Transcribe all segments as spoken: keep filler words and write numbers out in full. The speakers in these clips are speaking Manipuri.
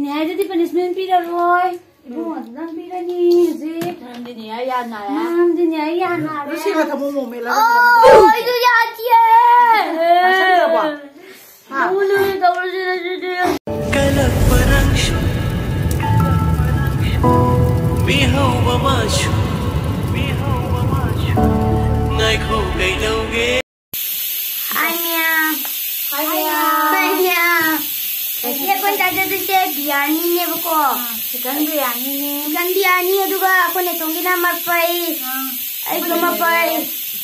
ꯅꯦ, ꯑꯗꯨꯗꯤ ꯄꯅꯤꯁꯃꯦꯟ ꯄꯤꯔꯔꯣꯏ꯫ ꯏꯕꯨꯡꯉꯣ, ꯑꯗꯨ ꯅꯪ ꯄꯤꯔꯅꯤ ꯍꯧꯖꯤꯛ꯫ ꯅꯪꯗꯤ ꯅꯦ ꯑꯩ ꯌꯥ ꯅꯥꯔꯦ꯫ ꯅꯪꯗꯤ ꯅꯦ ꯑꯩ ꯌꯥ ꯅꯥꯔꯦ꯫ ꯑꯗꯨ ꯁꯤꯃ ꯊꯝꯃꯣ, ꯃꯣꯃꯦ ꯂꯥꯛꯑꯣ꯫ ꯑꯣ, ꯑꯩꯁꯨ ꯌꯥ ꯆꯤꯛꯑꯦ꯫ ꯄꯥꯏꯁꯟꯈ꯭ꯔꯕꯣ? ꯍꯥ? ꯇꯧꯔꯁꯦ, ꯇꯧꯔꯁꯦ ꯑꯗꯨꯗꯤ꯫ ꯀꯜꯂꯛꯄ ꯅꯪꯁꯨ, ꯃꯤꯍꯧꯕ ꯃꯥꯁꯨ, ꯉꯥꯏꯈꯣ ꯀꯩꯗꯧꯒꯦ? ꯍꯥꯏ ꯃꯌꯥꯝ꯫ ꯍꯥꯏ ꯃꯌꯥꯝ꯫ ꯍꯥꯏ ꯃꯌꯥꯝ꯫ ꯉꯁꯤ ꯑꯩꯈꯣꯏ ꯆꯥꯖꯗꯣꯏꯁꯦ ꯕꯤꯔꯌꯥꯅꯤꯅꯦꯕꯀꯣ꯫ ꯑꯥ, ꯆꯤꯀꯟ ꯕꯤꯔꯌꯥꯅꯤꯅꯦ꯫ ꯆꯤꯀꯟ ꯕꯤꯔꯌꯥꯅꯤ, ꯑꯗꯨꯒ ꯑꯩꯈꯣꯏ ꯅꯦꯇꯣꯝꯒꯤꯅ ꯃꯐꯩ꯫ ꯑꯥ꯫ ꯑꯩꯁꯨ ꯃꯐꯩ꯫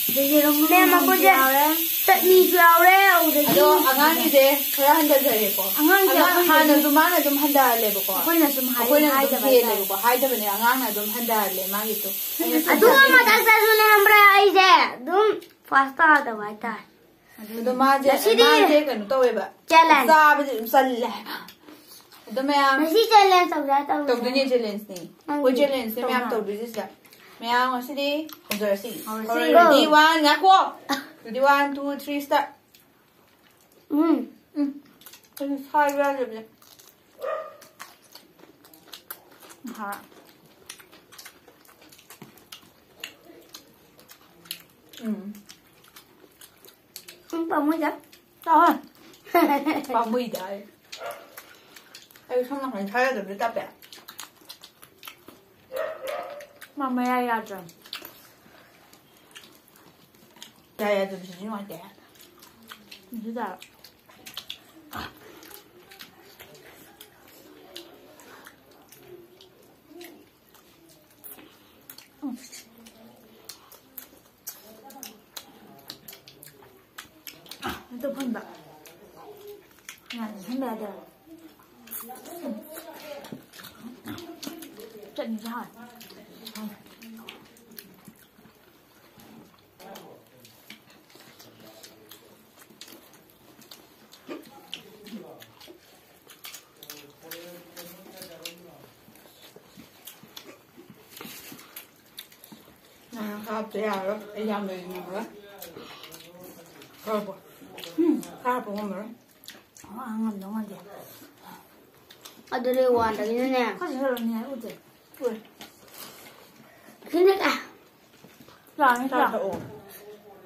ꯑꯗꯩ ꯌꯦꯔꯨꯝ ꯃꯌꯥꯝ ꯑꯃꯁꯨ ꯑꯩꯈꯣꯏꯁꯦ ꯌꯥꯎꯔꯦ꯫ ꯆꯠꯅꯤꯁꯨ ꯌꯥꯎꯔꯦ, ꯑꯗꯨꯗꯒꯤ ꯑꯗꯣ ꯑꯉꯥꯡꯒꯤꯁꯦ ꯈꯔ ꯍꯟꯊꯖꯔꯦꯀꯣ꯫ ꯑꯉꯥꯡꯁꯦ ꯑꯉꯥꯡ ꯑꯩꯈꯣꯏꯅ ꯍꯥꯟꯅꯁꯨ ꯃꯥꯅ ꯑꯗꯨꯝ ꯍꯟꯊꯍꯜꯂꯦꯕꯀꯣ꯫ ꯑꯩꯈꯣꯏꯅ ꯁꯨꯝ ꯍꯥꯏ-, ꯑꯩꯈꯣꯏꯅ ꯑꯗꯨꯝ ꯍꯥꯏꯗꯕ ꯍꯥꯏꯇꯥꯔꯦ꯫ ꯍꯦꯜꯂꯦꯕꯀꯣ꯫ ꯍꯥꯏꯗꯕꯅꯦ, ꯑꯉꯥꯡꯅ ꯑꯗꯨꯝ ꯍꯟꯊꯍꯜꯂꯦ ꯃꯥꯒꯤꯁꯨ꯫ ꯑꯗꯨꯒ ꯃꯊꯛꯇꯁꯨꯅꯦ ꯈꯪꯕ꯭ꯔꯥ, ꯑꯩꯁꯦ ꯑꯗꯨꯝ ꯐꯥꯁ ꯇꯥꯗꯕ ꯍꯥꯏꯇꯥꯔꯦ꯫ ꯑꯗꯣ ꯃꯥꯁꯦ, ꯉꯁꯤꯗꯤ ꯃꯥꯁꯦ ꯀꯩꯅꯣ ꯇꯧꯋꯦꯕ꯫ ꯆꯦꯜꯂꯅꯤ꯫ ꯆꯥꯕꯁꯦ ꯑꯗꯨꯝ ꯆꯜꯂꯦ ꯍꯥꯏꯕ꯫ ꯑꯗꯣ ꯃꯌꯥꯝ ꯉꯁꯤ ꯆꯦꯂꯦꯟꯖ ꯇꯧꯖꯦ ꯍꯥꯏꯔ ꯇꯧꯔꯁꯦ꯫ ꯇꯧꯗꯣꯏꯅꯦ ꯆꯦꯂꯦꯟꯖꯅꯦ꯫ ꯅꯪꯗꯤ ꯑꯩꯈꯣꯏ ꯆꯦꯂꯦꯟꯖꯁꯦ ꯃꯌꯥꯝ ꯇꯧꯅ꯫ ꯇꯧꯗꯣꯏꯁꯦ ꯁꯤꯗ꯫ ꯃꯌꯥꯝ ꯉꯁꯤꯗꯤ ꯍꯧꯖꯔꯁꯤ꯫ ꯍꯧꯔꯁꯤ꯫ Ready, one, ꯉꯥꯏꯈꯣ꯫ Ready, one, two, three, start꯫ ꯎꯝ꯫ ꯎꯝ꯫ ꯑꯩꯁꯨ ꯁꯥꯏꯕ ꯌꯥꯗꯕꯁꯦ꯫ ꯍꯥ꯫ ꯎꯝ꯫ ꯎꯝ, ꯄꯥꯝꯃꯨꯏꯗ꯫ ꯆꯥꯎꯍꯦ꯫ ꯄꯥꯝꯃꯨꯏꯗ ꯑꯩ꯫ ꯑꯩ ꯁꯣꯝ ꯅꯥꯀꯟ ꯁꯥꯏ ꯌꯥꯗꯕꯁꯦ ꯇꯞꯄꯦ꯫ ꯃꯥ ꯃꯌꯥ ꯌꯥꯗ꯭ꯔꯕꯅꯦ꯫ ꯌꯥꯏ, ꯑꯗꯨꯗꯤ ꯅꯨꯡꯉꯥꯏꯇꯦ꯫ ꯑꯗꯨꯗ꯫ ꯑꯗꯨ ꯐꯝꯕ꯫ ꯉꯥꯏ ꯐꯝꯕ ꯌꯥꯗꯦ꯫ ꯆꯠꯅꯤꯁꯦ ꯍꯥꯎꯋꯦ꯫ ꯅꯪ ꯍꯥꯞꯇ ꯌꯥꯔꯣꯏ꯫ ꯑꯩ ꯌꯥꯝ ꯂꯩꯔꯤꯉꯩꯗ꯫ ꯈꯔ ꯄꯣ-, ꯎꯝ, ꯈꯔ ꯄꯣꯝꯃꯔꯣꯏ꯫ ꯑ, ꯉꯝꯗꯧ ꯃꯥꯟꯗꯦ꯫ ꯑꯗꯨꯗꯤ ꯋꯥꯟꯗꯒꯤꯅꯅꯦ꯫ ꯈꯖꯤꯛ ꯈꯔꯅꯦ ꯎꯗꯦ꯫ ꯎꯏ꯫ ꯁꯤꯅꯦ ꯀ ꯆꯥꯅꯤ ꯆꯥ ꯆꯥ꯫ ꯊꯛꯑꯣ꯫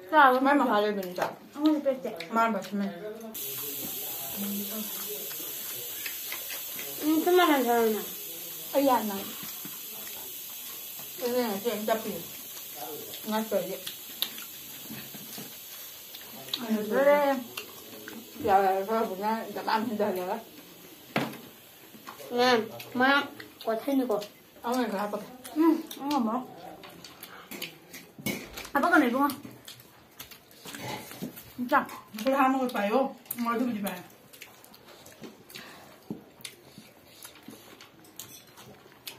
ꯆꯥꯕ ꯃꯥꯏ ꯃꯈꯥ ꯂꯩꯕꯅꯤ ꯆꯥ꯫ ꯑꯩꯉꯣꯟꯗ ꯄꯦꯛꯇꯦ꯫ ꯃꯥꯅ ꯄꯥꯏꯁꯤꯟꯕꯅꯤ꯫ ꯎꯝ, ꯆꯞ ꯃꯥꯟꯅꯩ ꯆꯥꯔꯣꯅ꯫ ꯑꯩ ꯌꯥꯅ꯫ ꯑꯗꯨꯅ ꯉꯁꯤ ꯑꯩꯅ ꯆꯠꯄꯤꯅꯤ꯫ ꯉꯥꯛꯇ꯭ꯔꯗꯤ꯫ ꯌꯥꯔꯦ, ꯈꯔꯕꯨꯅ ꯗꯃꯥꯝ ꯍꯟꯊꯍꯜꯂꯒ꯫ ꯃꯦꯝ, ꯃꯥ ꯀꯣꯊꯩꯅꯤꯀꯣ꯫ ꯑꯃ ꯍꯦꯛꯇ ꯍꯥꯞꯄꯒꯦ꯫ ꯎꯝ, ꯑꯃ ꯑꯃ꯫ ꯍꯥꯞꯄꯛꯀꯅꯨ ꯏꯕꯨꯡꯉꯣ꯫ ꯏꯆꯥ꯫ ꯃꯈꯨꯠ ꯍꯥꯝꯃꯒ ꯄꯥꯏꯌꯣ꯫ ꯎꯝ, ꯑꯗꯨꯕꯨꯗꯤ ꯄꯥꯏ꯫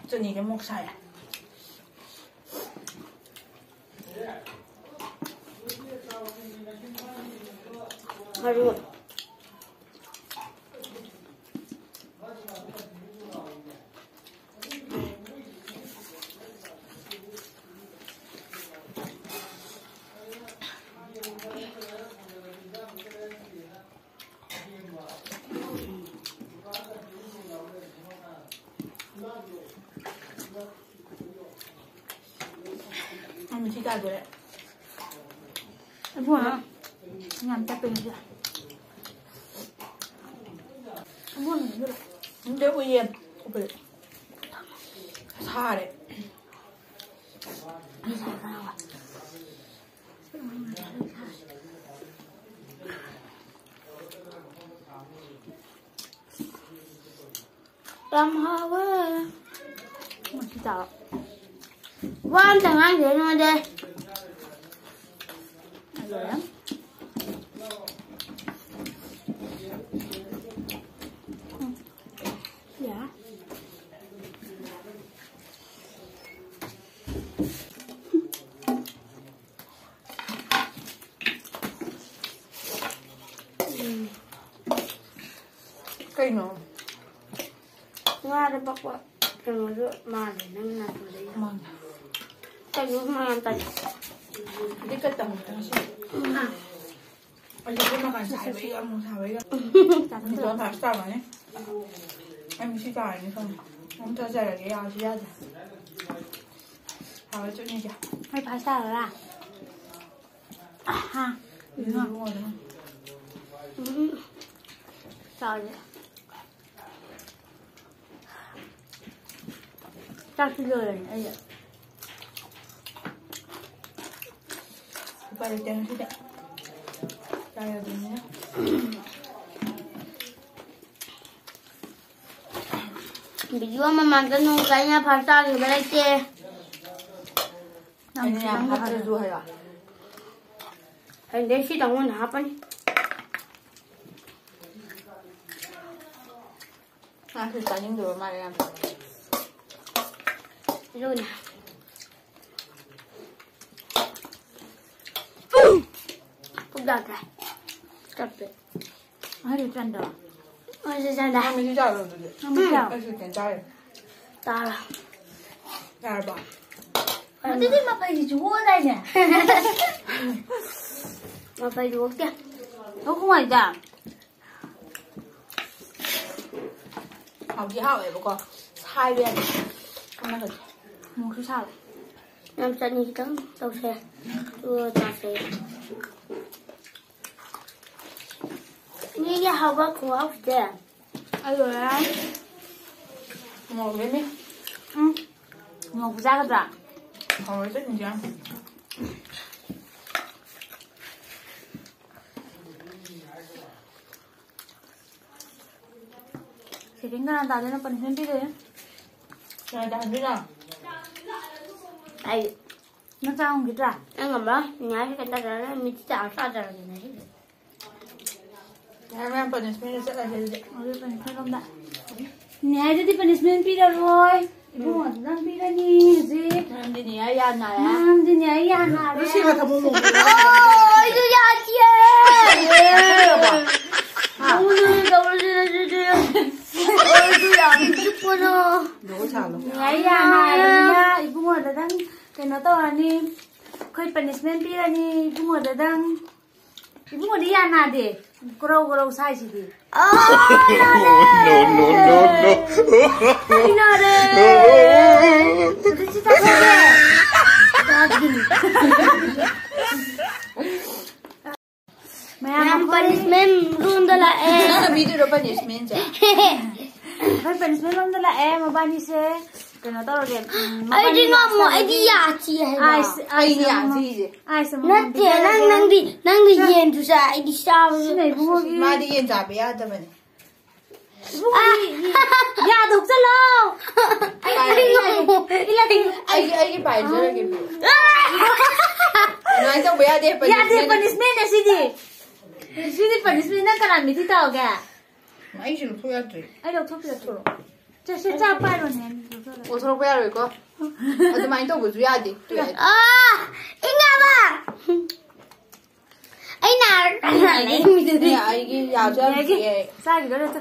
ꯆꯅꯤꯁꯦ ꯃꯣꯛ ꯁꯥꯏ꯫ ꯃꯔꯨ꯫ ꯑꯃꯨꯛ ꯁꯤ ꯇꯥꯗꯣꯔꯦ꯫ ꯏꯕꯨꯡꯉꯣ, ꯌꯥꯝ ꯇꯞꯄꯦ ꯉꯁꯤ꯫ ꯏꯕꯨꯡꯉꯣ, ꯅꯪꯒꯤꯔꯣ? ꯅꯠꯇꯦ, ꯎꯏꯌꯦ꯫ ꯁꯥꯔꯦ꯫ ꯌꯥꯝ ꯍꯥꯎꯋꯦ꯫ ꯃꯁꯤ ꯆꯥꯔꯣ꯫ ꯋꯥ ꯑꯝꯇ ꯉꯥꯡꯗꯦ ꯅꯉꯣꯟꯗ꯫ ꯂꯣꯏꯔꯦ꯫ ꯎꯝ꯫ ꯌꯥ꯫ ꯀꯩꯅꯣ? ꯉꯥꯗ ꯄꯛꯄ ꯀꯩꯅꯣꯗꯣ ꯃꯥꯜꯂꯦ, ꯅꯪ ꯅꯥꯇꯣꯟꯗ ꯌꯥꯎ-, ꯃꯥꯜꯂꯦ꯫ ꯀꯩꯅꯣ ꯃꯌꯥꯝ ꯇꯥꯏ꯫ ꯑꯗꯨꯗꯤ ꯀꯩ ꯇꯝꯃꯛꯇꯣꯏꯅꯣ ꯁꯤ? ꯑꯥ꯫ ꯑꯩꯁꯨ ꯑꯩꯈꯣꯏ ꯃꯀꯥꯟ ꯁꯥꯏꯕꯩꯒ ꯑꯃꯨꯛ ꯁꯥꯕꯩꯒ꯫ ꯆꯥꯅꯤꯡꯗ꯭ꯔꯣ? ꯅꯤꯡꯊꯧ ꯐꯥꯔꯁ ꯇꯥꯕꯅꯦ꯫ ꯑꯩ ꯃꯤꯁꯤ ꯇꯥꯔꯅꯤ ꯈꯪꯉꯦ꯫ ꯑꯃꯨꯛ ꯊꯛꯆꯔꯒꯦ, ꯌꯥꯁꯨ ꯌꯥꯗ꯭ꯔꯦ꯫ ꯍꯥꯎꯔꯦ ꯆꯠꯅꯤꯁꯦ꯫ ꯑꯩ ꯐꯥꯁ ꯇꯥꯔꯔꯥ? ꯑꯍꯥ꯫ ꯎꯝ꯫ ꯆꯥꯎꯁꯦ꯫ ꯆꯥꯛꯁꯤ ꯂꯣꯏꯔꯅꯤ ꯑꯩ꯫ ꯎꯄꯥꯏ ꯂꯩꯇꯦ ꯉꯁꯤꯗꯤ꯫ ꯆꯥꯔꯕꯅꯤꯅ꯫ ꯚꯤꯗꯤꯑꯣ ꯃꯃꯥꯡꯗ ꯅꯣꯡ ꯀꯥꯏꯅ ꯐꯥꯔ ꯆꯥꯈꯤꯕ ꯂꯩꯇꯦ꯫ ꯑꯩꯅ ꯌꯥꯝ ꯍꯥꯞꯇ꯭ꯔꯁꯨ ꯍꯥꯏꯌꯣ꯫ ꯍꯌꯦꯡꯗꯩ ꯁꯤ ꯇꯥꯃꯣꯅ ꯍꯥꯞꯄꯅꯤ꯫ ꯃꯥꯁꯨ ꯆꯥꯅꯤꯡꯗꯕ ꯃꯥꯜꯂꯦ ꯌꯥꯝ꯫ ꯑꯗꯨꯅꯦ꯫ ꯄꯨꯛ ꯌꯥꯗ꯭ꯔꯦ꯫ ꯆꯞꯄꯦ꯫ ꯑꯩꯁꯨ ꯆꯟꯗ꯭ꯔꯣ? ꯑꯩꯁꯨ ꯆꯟꯗ꯭ꯔꯦ꯫ ꯅꯪ ꯃꯤꯁꯤ ꯆꯥꯔꯣ ꯑꯗꯨꯗꯤ꯫ ꯅꯪ ꯃꯤꯁꯤ ꯆꯥꯔꯣ꯫ ꯑꯩꯁꯨ ꯀꯩꯅꯣ ꯆꯥꯔꯦ꯫ ꯇꯥꯔꯣ꯫ ꯌꯥꯔꯕꯣ? ꯑꯗꯨꯗꯤ ꯃꯄꯩꯁꯤꯁꯨ ꯑꯣꯗꯥꯏꯅꯦ? ꯃꯄꯩꯗꯨ ꯑꯣꯛꯇꯦ꯫ ꯂꯣꯛ ꯈꯨ ꯃꯥꯜꯂꯤꯗ꯫ ꯍꯥꯎꯗꯤ ꯍꯥꯎꯋꯦꯕꯀꯣ꯫ ꯁꯥꯏꯕ ꯌꯥꯗꯦ꯫ ꯀꯃꯥꯏꯅ ꯇꯧꯁꯦ? ꯃꯣꯔꯣꯛꯁꯨ ꯁꯥꯕ꯫ ꯌꯥꯝ ꯆꯠꯅꯤ ꯈꯤꯇꯪ ꯇꯧꯁꯦ꯫ ꯑꯗꯨꯒ ꯆꯥꯁꯦ꯫ ꯃꯤꯒꯤ ꯍꯥꯎꯕ ꯈꯨꯍꯥꯎꯁꯦ꯫ ꯑꯩ ꯂꯣꯏꯔꯦ꯫ ꯃꯣꯔꯣꯛ ꯃꯦꯠꯂꯤ꯫ ꯎꯝ꯫ ꯃꯣꯔꯣꯛꯄꯨ ꯆꯥꯒꯗ꯭ꯔꯥ? ꯍꯥꯎꯔꯣꯏꯗ ꯏꯟꯗꯤꯌꯥ꯫ ꯁꯦꯀꯦꯟ ꯀꯅꯥ ꯇꯥꯗꯣꯏꯅꯣ? ꯄꯅꯤꯁꯃꯦꯟ ꯄꯤꯗꯣꯏꯅꯦ꯫ ꯀꯅꯥ ꯇꯥꯍꯟꯗꯣꯏꯅꯣ? ꯑꯩ꯫ ꯅꯪ ꯆꯥ ꯉꯝꯈꯤꯗ꯭ꯔꯥ? ꯑꯩ ꯉꯝꯃꯔꯣꯏ꯫ ꯅꯤꯍꯥꯔ ꯁꯦꯀꯦꯟ ꯇꯥꯗꯣꯏꯔꯦ꯫ ꯃꯤꯠꯁꯤ ꯆꯥ ꯆꯥꯗ꯭ꯔꯕꯅꯤꯅ ꯁꯤꯗꯤ꯫ ꯌꯥꯔꯦ, ꯃꯌꯥꯝ ꯄꯅꯤꯁꯃꯦꯟꯗ ꯆꯠꯂꯁꯦ ꯑꯗꯨꯗꯤ꯫ ꯑꯗꯨ ꯄꯅꯤꯁꯃꯦꯟ ꯂꯣꯝꯗ꯫ ꯅꯤꯍꯥꯔꯗꯗꯤ ꯄꯅꯤꯁꯃꯦꯟ ꯄꯤꯔꯔꯣꯏ꯫ ꯏꯕꯨꯡꯉꯣꯗꯨꯗꯪ ꯄꯤꯔꯅꯤ ꯍꯧꯖꯤꯛ꯫ ꯃꯔꯝꯗꯤ ꯅꯤꯍꯥꯔ ꯌꯥ ꯅꯥꯔꯦ꯫ ꯃꯔꯝꯗꯤ ꯅꯤꯍꯥꯔ ꯌꯥ ꯅꯥꯔꯦ꯫ ꯉꯁꯤ ꯃꯊꯛ ꯃꯣꯃꯣ ꯑꯣ, ꯑꯩꯁꯨ ꯌꯥ ꯆꯤꯛꯑꯦ꯫ ꯆꯥꯁꯜꯂꯕꯣ? ꯇꯧꯔꯁꯤ, ꯇꯧꯔꯁꯤ, ꯇꯧꯔꯁꯤ꯫ ꯑꯩꯁꯨ ꯌꯥꯝ ꯆꯤꯛꯄꯅ꯫ ꯖꯒꯣꯏ ꯁꯥꯍꯜꯂꯣ꯫ ꯅꯤꯍꯥꯔ ꯌꯥ ꯅꯥꯔꯕꯅꯤꯅ ꯏꯕꯨꯡꯉꯣꯗꯗꯪ ꯀꯩꯅꯣ ꯇꯧꯔꯅꯤ꯫ ꯑꯩꯈꯣꯏ ꯄꯅꯤꯁꯃꯦꯟ ꯄꯤꯔꯅꯤ ꯏꯕꯨꯡꯉꯣꯗꯗꯪ꯫ ꯏꯕꯨꯡꯉꯣꯗꯤ ꯌꯥ ꯅꯥꯗꯦ꯫ ꯒꯣꯔꯧ ꯒꯣꯔꯧ ꯁꯥꯏꯁꯤꯗꯤ꯫ ꯑꯣ, ꯅꯥꯔꯦ꯫ No, no, no, no. ꯑꯩꯅꯔꯦ꯫ ꯑꯗꯨꯗꯤ ꯆꯥꯊꯣꯛꯑꯦ꯫ ꯃꯌꯥꯝ ꯃꯌꯥꯝ ꯑꯩꯈꯣꯏ punishment roomꯗ ꯂꯥꯛꯑꯦ꯫ ꯅꯪꯅ ꯄꯤꯗꯣꯏꯔꯣ punishmentꯁꯦ? ꯑꯩꯈꯣꯏ punishment roomꯗ ꯂꯥꯛꯑꯦ ꯃꯕꯥꯅꯤꯁꯦ꯫ ꯀꯩꯅꯣ ꯇꯧꯔꯒꯦ, ꯎꯝ, ꯑꯩꯗꯤ ꯃꯕꯥꯅꯤ ꯉꯝꯃꯣ, ꯑꯩꯗꯤ ꯌꯥ ꯆꯤꯛꯑꯦ ꯍꯥꯏꯕ꯫ ꯑꯥꯏꯁ, ꯑꯩꯗꯤ ꯑꯥꯏꯁ ꯌꯥ ꯑꯃ, ꯆꯤꯛꯏꯁꯦ꯫ ꯑꯥꯏꯁ ꯑꯃ ꯅꯠꯇꯦ, ꯅꯪ, ꯄꯤꯖꯔꯒꯦ꯫ ꯅꯪꯗꯤ, ꯅꯪꯗꯤ ꯌꯦꯟꯁꯨ ꯆꯥ, ꯑꯩꯗꯤ ꯆꯥꯕꯁꯨ ꯁꯤꯅ ꯏꯕꯨꯡꯉꯣꯒꯤ ꯃꯥꯗꯤ ꯌꯦꯟ ꯆꯥꯕ ꯌꯥꯗꯕꯅꯦ꯫ ꯏꯕꯨꯡꯉꯣꯒꯤ ꯌꯥꯗꯣ ꯍꯨꯛꯆꯜꯂꯣ꯫ ꯑꯩ, ꯑꯩ, ꯑꯩ, ꯑꯩ, ꯑꯩꯒꯤ, ꯑꯩꯒꯤ ꯄꯥꯏꯖꯔꯒꯦ, ꯄꯤꯌꯨ꯫ ꯑꯗꯨꯃꯥꯏꯅ ꯇꯧꯕ ꯌꯥꯗꯦ, ꯌꯥꯗꯦ, punishment꯫ Punishmentꯅꯦ ꯁꯤꯗꯤ꯫ ꯁꯤꯗꯤ punishment꯫ ꯅꯪ ꯀꯅꯥ ꯃꯤꯊꯤ ꯇꯧꯒꯦ? ꯑꯩꯁꯨ ꯂꯧꯊꯣꯛ ꯌꯥꯗ꯭ꯔꯦ꯫ ꯑꯩ ꯂꯧꯊꯣꯛꯄꯤꯔꯛꯀꯦ꯫ ꯁꯦ, ꯁꯦ, ꯆꯥ ꯄꯥꯏꯔꯣꯅꯦ, ꯂꯧꯊꯣꯛꯑꯣ꯫ ꯑꯣꯊꯣꯔꯛꯄ ꯌꯥꯔꯣꯏꯀꯣ꯫ ꯑꯗꯨꯃꯥꯏꯅ ꯇꯧꯕꯁꯨ ꯌꯥꯗꯦ꯫ ꯇꯨ ꯌꯥꯗꯦ꯫ ꯑꯥ! ꯏꯪꯉꯕ? ꯑꯩꯅ ꯑꯩ ꯑꯩꯒꯤ ꯌꯥꯁꯨ ꯌꯥꯝ ꯌꯥꯒꯤ꯫ ꯆꯤꯛꯑꯦ꯫ ꯆꯥꯈꯤꯗꯣꯔꯦ, ꯆꯥ꯫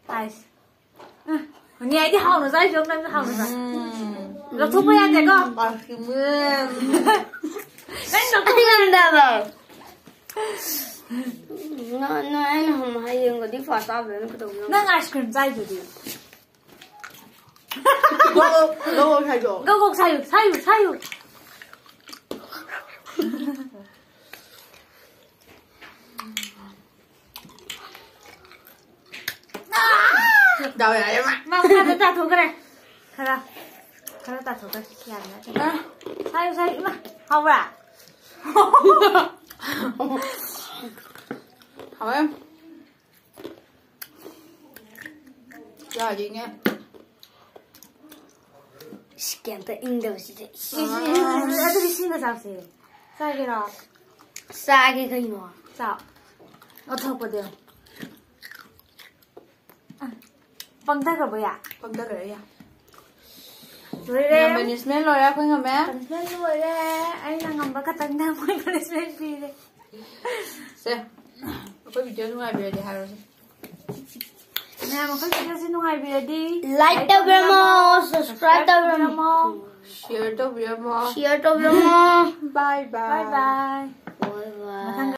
ꯑꯥꯏꯁ꯫ ꯑ, ꯅꯦ, ꯑꯩꯗꯤ ꯍꯥꯎꯅ ꯆꯥꯏꯁꯦ, ꯅꯪꯁꯨ ꯍꯥꯎꯅ ꯆꯥ꯫ ꯎꯝ꯫ ꯂꯧꯊꯣꯛꯄ ꯌꯥꯗꯦꯀꯣ? Ice cream. ꯅꯪ ꯂꯧꯊꯣꯛꯄ ꯌꯥꯗꯦ꯫ ꯉꯝꯗꯕ꯫ ꯅ-, ꯅ-, ꯑꯩꯅ ꯍꯪꯕ ꯍꯌꯦꯡꯒꯗꯤ ꯐꯥꯁ ꯆꯥꯕꯗꯅ ꯀꯩꯗꯧꯕ? ꯅꯪ ꯑꯥꯏꯁ ꯀ꯭ꯔꯤꯝ ꯆꯥꯏꯗꯨꯗꯤ꯫ ꯒꯣꯛ, ꯒꯣꯛ, ꯒꯣꯛ ꯁꯥꯏꯌꯣ꯫ ꯒꯣꯛ, ꯒꯣꯛ ꯁꯥꯏꯌꯨ, ꯁꯥꯏꯌꯨ, ꯁꯥꯏꯌꯨ꯫ ꯗꯥꯎ ꯌꯥꯔꯦ ꯃꯥ꯫ ꯃꯥ ꯃꯈꯥꯗ ꯇꯥꯊꯣꯛꯈ꯭ꯔꯦ꯫ ꯈꯔ, ꯈꯔ ꯇꯥꯊꯣꯛꯈ꯭ꯔꯦ꯫ ꯌꯥꯔꯦ, ꯌꯥꯔꯦ꯫ ꯑ꯫ ꯁꯥꯏꯌꯨ, ꯁꯥꯏꯌꯨ, ꯏꯃꯥ꯫ ꯍꯥꯎꯕ꯭ꯔꯥ? ꯍꯥꯎꯋꯦ꯫ ꯌꯥꯔꯤꯅꯦ꯫ ꯏꯁ, ꯀꯩꯝꯇ ꯏꯪꯗꯕꯁꯤꯗ꯫ ꯏꯁ, ꯏꯁ, ꯏꯁ, ꯏꯁ, ꯑꯗꯨꯗꯤ ꯁꯤꯅ ꯆꯥꯎꯁꯦ꯫ ꯆꯥꯒꯦꯔꯣ? ꯆꯥꯒꯦ ꯀꯩꯅꯣ꯫ ꯆꯥꯎ꯫ ꯑꯣꯊꯣꯛꯄꯗꯣ꯫ ꯑ, ꯄꯪꯊꯈ꯭ꯔꯕꯣ ꯌꯥ? ꯄꯪꯊꯈ꯭ꯔꯦ ꯌꯥ꯫ ꯂꯣꯏꯔꯦ꯫ ꯃꯌꯥꯝ punishment ꯂꯣꯏꯔꯦ, ꯑꯩꯈꯣꯏ ꯉꯝꯃꯦ꯫ Punishment ꯂꯣꯏꯔꯦ꯫ ꯑꯩꯅ ꯉꯝꯕ ꯈꯛꯇꯪꯗ ꯃꯣꯏ punishment ꯄꯤꯔꯦ꯫ ꯁꯦ, ꯑꯩꯈꯣꯏ video ꯅꯨꯡꯉꯥꯏꯕꯤꯔꯗꯤ ꯍꯥꯏꯔꯣꯁꯦ꯫ ꯃꯌꯥꯝ ꯑꯩꯈꯣꯏ videoꯁꯦ ꯅꯨꯡꯉꯥꯏꯕꯤꯔꯗꯤ like like ꯇꯧꯕꯤꯔꯝꯃꯣ, ꯇꯧꯕꯤꯔꯝꯃꯣ, subscribe subscribe ꯇꯧꯕꯤꯔꯝꯃꯣ, ꯇꯧꯕꯤꯔꯝꯃꯣ, share ꯇꯧꯕꯤꯔꯝꯃꯣ, share ꯇꯧꯕꯤꯔꯝꯃꯣ꯫ Bye bye. Bye bye. Bye bye. ꯃꯊꯪ